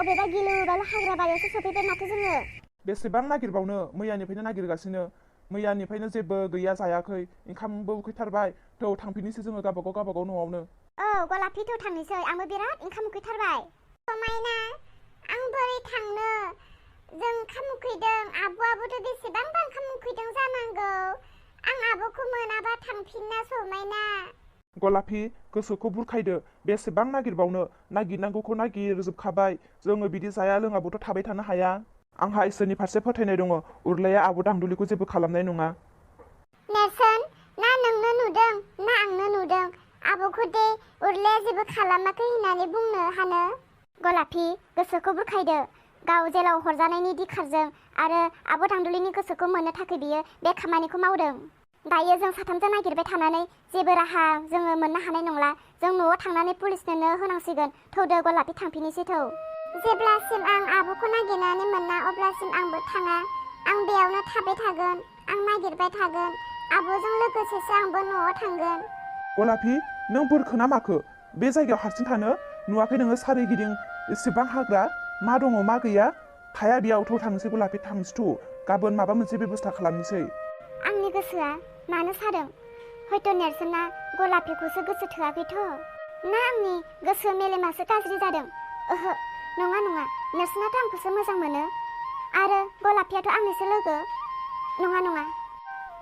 अबेबा गिलु बालु हाग्रा बारियावसो सफैबाय माथो जोङो। बेसेबां नागिरबावनो मैयानिफ्रायनो नागिरगासिनो मैयानिफ्रायनो जेबो गैया जायाखै ओंखामबो उखैथारबाय थौ थांफिननोसै जोङो गावबागाव न'आवनो। औ गलापि थौ थांनोसै आंबो बिराद ओंखाम उखैथारबाय। समायना आं बोरै थांनो जों ओंखाम उखैदों आब'आबोथ' बेसेबांबा ओंखाम उखैदों जानांगौ आं आब'खौ मोनाबा थांफिनना समायना। गलापि गोसोखौ बुरखायदो बेसेबां नागिरबावनो नागिरनांगौखौ नागिरजोबखाबाय जोङो बिदि जाया लोङाबोथ' थाबाय थानो हाया। आंहा इसोरनि फारसे फोथायनाय दङ उरलाया आब' दांदुलिखौ जेबो खालामनाय नङा। नेरसोन ना नोंनो नुदों ना आंनो नुदों आब'खौ दे उरलाया जेबो खालामाखै होननानै बुंनो हानो। गलापि गोसोखौ बुरखायदो गाव जेलाव हरजानायनि दिखारजों आरो आब' दांदुलिनि गोसोखौ मोननो थाखाय बियो बे खामानिखौ मावदों। दायो जों साथामजों नागिरबाय थानानै जेबो राहा जोङो मोननो हानाय नंला जों न'आव थांनानै पुलिसनोनो होनांसिगोन। थौदो गलापि थांफिननोसै थौ। जेब्लासिम आं आब'खौ नागिरनानै मोना अब्लासिम आंबो थाङा आं बेयावनो थाबाय थागोन आं नागिरबाय थागोन आब'जों लोगोसेसो आंबो न'आव थांगोन। गलापि नों बोरखो ना माखो बे जायगायाव हारसिं थानो नुवाखै नोङो सारिगिदिं एसेबां हाग्रा मा दङ मा गैया थाया बेयाव थौ थांनोसै गलापि थांसै थौ गाबोन माबा मोनसे बेबस्था खालामनोसै। आंनि गोसोआ मानो सादों हयथ' नेरसोना गलापिखौसो गोसो थोआखैथ' ना आंनि गोसो मेलेमासो गाज्रि जादों। ओहो नङा नेरसोनाथ' आंखौसो मोजां मोनो आरो गलापियाथ' आंनिसो लोगो। नङा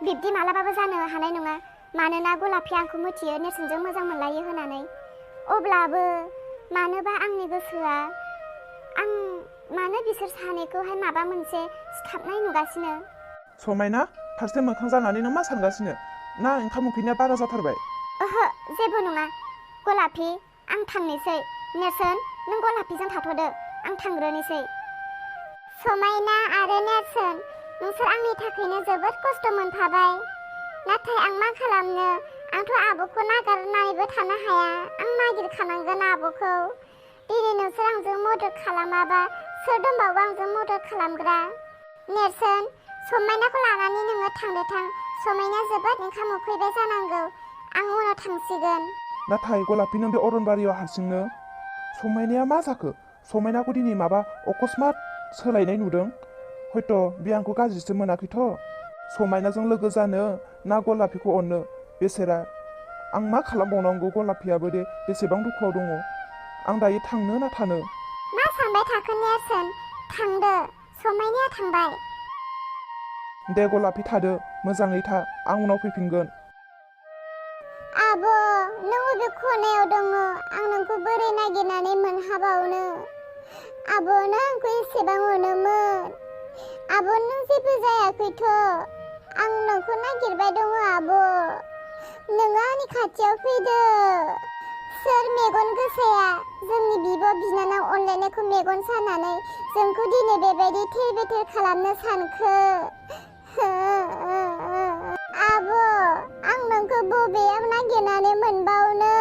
बिब्दि मालाबाबो जानो हानाय नङा मानोना गलापिया आंखौ मिथियो नेरसोनजों मोजां मोनलायो होननानै। अब्लाबो मानोबा आंनि गोसोआ आं मानो बिसोर सानैखौहाय माबा मोनसे सिथाबनाय नुगासिनो। समायना फारसे मोखां जानानै नों मा सानगासिनो ना ओंखाम उखैनाया बारा जाथारबाय? ओहो जेबो नङा गलापि आं थांनोसै। नेरसोन नों गलापिजों थाथ'दो आं थांग्रोनोसै। समायना आरो नेरसोन नोंसोर आंनि थाखायनो जोबोद खस्थ' मोनफाबाय नाथाय आं मा खालामनो आंथ' आब'खौ नागारनानैबो थानो हाया आं नागिरखानांगोन आब'खौ। दिनै नोंसोर आंजों मदद खालामाबा सोर दंबावो आंजों मदद खालामग्रा। नेरसोन समायनाखौ लानानै नोङो थांदो थां समायना जोबोद ओंखाम उखैबाय जानांगौ आं उनाव थांसिगोन। नाथाय गलापि नों बे अरनबारियाव हारसिंनो समायनाया मा जाखो समायनाखौ दिनै माबा अकस्मात सोलायनाय नुदों हयथ' बे आंखौ गाज्रिसो मोनाखैथ' समायनाजों लोगो जानो ना गलापिखौ अननो बेसेरा आं मा खालामबावनांगौ गलापियाबो दे बेसेबां दुखुआव दङ आं दायो थांनो ना थानो। मा सानबाय थाखो नेरसोन थांदो समायनाया थांबाय। दे गलापि थादो मोजाङै था आं उनाव फैफिनगोन। आब' नों बबे खनायाव दङ आं नोंखौ बोरै नागिरनानै मोनहाबावनो। आब' नों आंखौ एसेबां अनोमोन आब' नों जेबो जायाखैथ' आं नोंखौ नागिरबाय दङ आब' नोङो आंनि खाथियाव फैदो। सोर मेगन गोसाया जोंनि बिब' बिनानाव अनलायनायखौ मेगन सानानै जोंखौ दिनै बेबायदि थेर बेथेर खालामनो सानखो। आब' आं नोंखौ बबेयाव नागिरनानै मोनबावनो।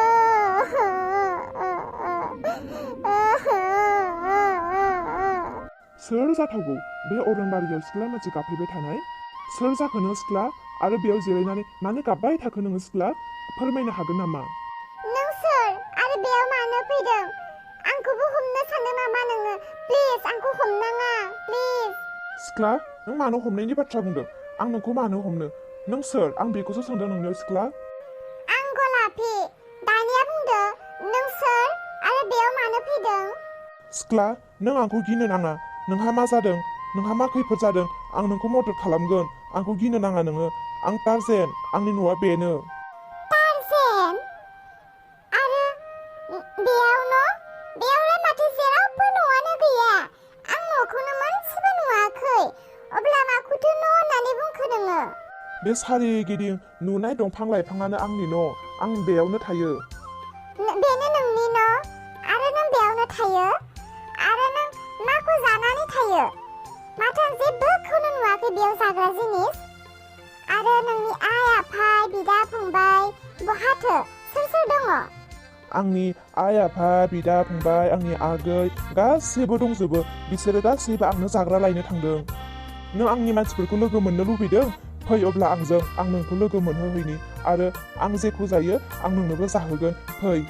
सोर जाथावगौ बे अरनबारियाव सिख्ला मानसि गाबफैबाय थानाय? सोर जाखो नों सिख्ला आरो बेयाव जिरायनानै मानो गाबबाय थाखो नोङो सिख्ला फोरमायनो हागोन नामा? नों सोर आरो बेयाव मानो फैदों आंखौबो हमनो सानदों नामा नोङो? प्लिज आंखौ हमनाङा प्लिज। सिख्ला नों मानो हमनायनि बाथ्रा बुंदों आं नोंखौ मानो हमनो नों सोर आं बेखौसो सोंदों नोंनियाव सिख्ला। आं गलापि दानिया बुंदो नों सोर आरो बेयाव मानो फैदों? सिख्ला नों आंखौ गिनो नाङा नोंहा मा जादों नोंहा मा खैफोद जादों आं नोंखौ मदद खालामगोन आंखौ गिनो नाङा नोङो आं टारजेन आंनि न'आ बेनो। टारजेन आरो बेयावलाय माथो जेरावबो न'आनो गैया आं न'खौनो मोनसेबो नुवाखै अब्ला माखौथो न' होननानै बुंखो नोङो? बे सारिगिदिं नुनाय दंफां लाइफाङानो आंनि न' आं बेयावनो थायो। बेनो नोंनि न' आरो नों बेयावनो थायो आरो नों माखौ जानानै थायो? माथो आं जेबोखौनो नुवाखै बेयाव जाग्रा जिनिस। आरो नोंनि आइ आफा बिदा फंबाय बहाथो सोर दङ? आंनि आइ आफा बिदा फंबाय आंनि आगै गासैबो दंजोबो बिसोरो गासैबो आंनो जाग्रा लायनो थांदों। नों आंनि मानसिफोरखौ लोगो मोननो लुबैदों फै अब्ला आंजों आं नोंखौ लोगो मोनहोहैनि आरो आं जेखौ जायो आं नोंनोबो जाहोगोन फै।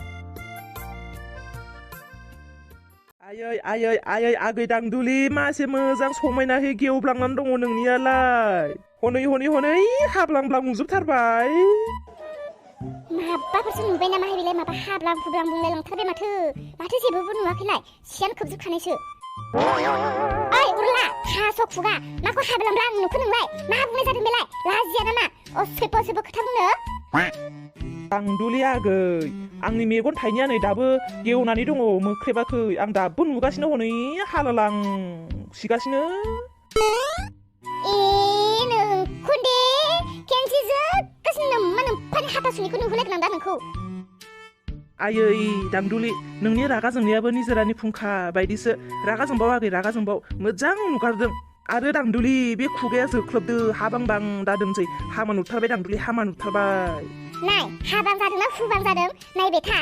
आयै आयै आगै दांदुलि मासे मोजां समायनाहै गेवब्लांनानै दङ नोंनियालाय हनै हाब्लांब्लां नुजोबथारबाय माबाफोरसो नुबाय नामा बेलाय माबा हाब्लां फुब्लां बुंलाय लांथारबाय माथो जेबोबो नुवाखैलाय सियानो खोबजोबखानायसो ओइ उरला हास' खुगा माखौ हाब्लांब्लां नुखो नोंलाय मा बुंनाय जादों बेलाय लाजिया नामा सेबो खोथा बुंनो दांदुलि आगै आंनि मेगन थाइनैया नै दाबो गेवनानै दङ मोख्रेबाखै आं दाबो नुगासिनो हनै हालालां सिगासिनो खुन्दे केन्सिजो गासिनो मा नोम्फानि हाथासुनिखौ नुहोलायगोन दा नोंखौ आयै दांदुलि नोंनि रागा जोंनायाबो निजोरानि फुंखा बायदिसो रागा जोंबाव आगै रागा जोंबाव मोजां नुगारदों आरो दांदुलि बे खुगाया जोख्लोबदो हाबांबां दादोंसै हामा नुथारबाय दांदुलि हामा नुथारबाय नाय हाबां जादोंना फुबां जादों नायबाय था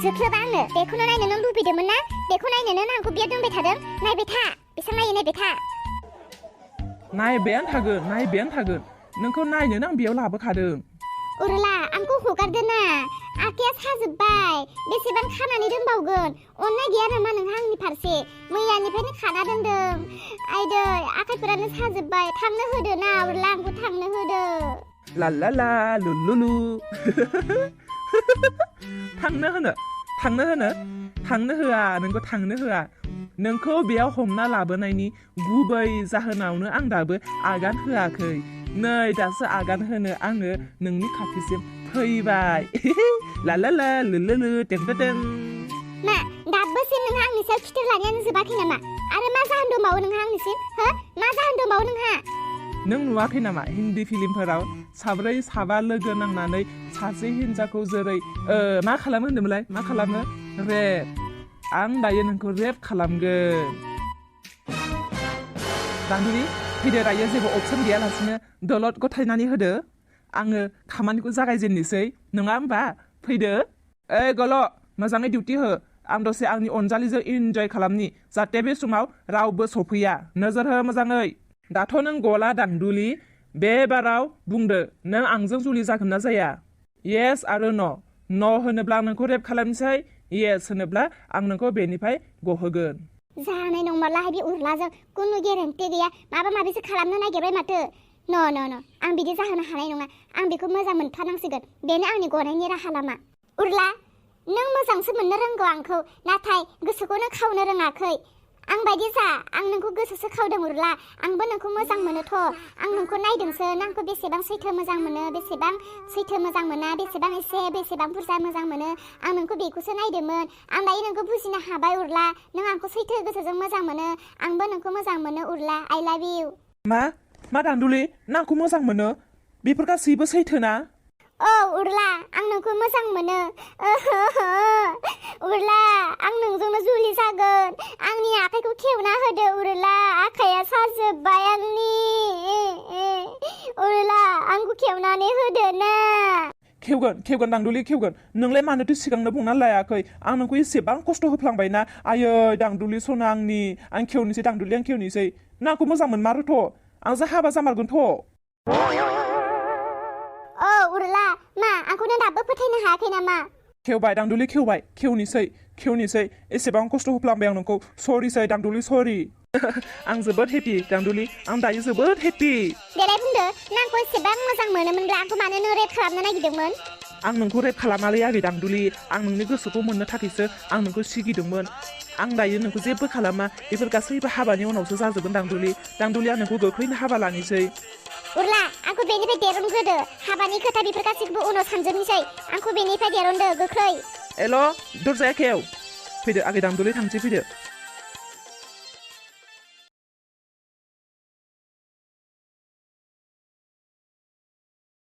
जोख्लोबा आंनो बेखौनो नायनो नों लुबैदोंमोन ना बेखौ नायनोनो आंखौ बियो दोनबाय थादों नायबाय था बेसां नायो नायबाय था नायबायानो थागोन नोंखौ नायनोनो आं बेयाव लाबोखादों उरला आंखौ हगारदो ना आखाया साजोब्बाय बेसेबां खानानै दोनबावगोन अननाय गैया नामा नोंहा आंनि फारसे मैयानिफ्रायनो खाना दोनदों आइदै आखाइफोरानो साजोब्बाय थांनो होदो ना उरला आंखौ थांनो होदो लालाला लुलुलु थांनो होआ नोंखौ थांनो होआ नोंखौ बेयाव हमना लाबोनायनि गुबै जाहोनावनो आं दाबो आगान होआखै नै दासो आगान होनो आङो नोंनि खाथिसिम फैबाय लालाला लुलुलु टें मा दाबोसिम नोंहा आंनि सायाव खिथेर लानायानो जोबाखै नामा आरो मा जाहोन दंबावो नोंहा आंनिसिम मा जाहोन दंबावो नोंहा नों नुवाखै नामा हिन्दी फिल्मफोराव साब्रै साबा लोगो नांनानै सासे हिन्जावखौ जेरै मा खालामो होनदोंमोनलाय मा खालामो रेप आं दायो नोंखौ रेप खालामगोन दांदुलि फैदो दायो जेबो अपसन गैयालासिनो दलद गथायनानै होदो आङो खामानिखौ जागायजेननोसै नङा होमबा फैदो ओइ गल' मोजाङै डिउटि हो आं दसे आंनि अनजालिजों इन्जय खालामनि जाहाथे बे समाव रावबो सफैया नोजोर हो मोजाङै दाथ' नों गला दांदुलि बे बाराव बुंदो नों आंजों जुलि जागोन ना जाया येस आरो न' होनोब्ला आं नोंखौ रेप खालामनोसै येस होनोब्ला आं नोंखौ बेनिफ्राय गहोगोन जानाय नंमारलाहाय बे उरलाजों खुनु गेरेन्टि गैया माबा माबिसो खालामनो नागिरबाय माथो न' आं बिदि जाहोनो हानाय नङा आं बेखौ मोजां मोनथारनांसिगोन बेनो आंनि गनायनि राहा लामा उरला नों मोजांसो मोननो रोंगौ आंखौ नाथाय गोसोखौनो खावनो रोङाखै आं बायदि जा आं नोंखौ गोसोसो खावदों उरला आंबो नोंखौ मोजां मोनोथ' आं नोंखौ नायदोंसो आंखौ बेसेबां सैथो मोजां मोनो बेसेबां सैथो मोजां मोना बेसेबां बुरजा मोजां मोनो आं नोंखौ बेखौसो नायदोंमोन आं दायो नोंखौ बुजिनो हाबाय उरला नों आंखौ सैथो गोसोजों मोजां मोनो आंबो नोंखौ मोजां मोनो उरला आइ लाभ इउ मा दांदुलि आंखौ मोजां मोनो बेफोर गासैबो सैथो ना औ उरला आं नोंखौ मोजां मोनो उरला आं नोंजोंनो जुलि जागोन आंनि आखाइखौ खेवना होदो उरला आखाइया साजोब्बाय आंनि उरला आंखौ खेवनानै होदो ना खेवगोन दांदुलि खेवगोन नोंलाय मानोथो सिगांनो बुंना लायाखै आं नोंखौ एसेबां खस्थ' होफ्लांबायना आयै दांदुलि सना आंनि आं खेवनोसै दांदुलि आं खेवनोसै आंखौ मोजां मोनमारोथ' आंजों हाबा जामारगोनथ' औ उरला मा आंखौनो दाबो फोथायनो हायाखै नामा खेवबाय दांदुलि खेवनोसै एसेबां खस्थ' होफ्लांबाय आं नोंखौ सरिसै दांदुलि सरि आं जोबोद हेपि दांदुलि आं दायो जोबोद हेपि देलाय बुंदो नों आंखौ एसेबां मोजां मोनोमोनब्ला आंखौ मानो रेप खालामनो नागिरदोंमोन आं नोंखौ रेप खालामालै आगै दांदुलि आं नोंनि गोसोखौ मोननो थाखायसो आं नोंखौ सिगिदोंमोन आं दायो नोंखौ जेबो खालामा बेफोर गासैबो हाबानि उनावसो जाजोबगोन दांदुलि आं नोंखौ गोख्रैनो हाबा लानोसै उरला आंखौ बेनिफ्राय देरनग्रोदो हाबानि खोथा बेफोर गासैखौबो उनाव सानजोबनोसै आंखौ बेनिफ्राय देरनदो गोख्रै एल' दरजाया खेव फैदो आगै दांदुलि थांसै फैदो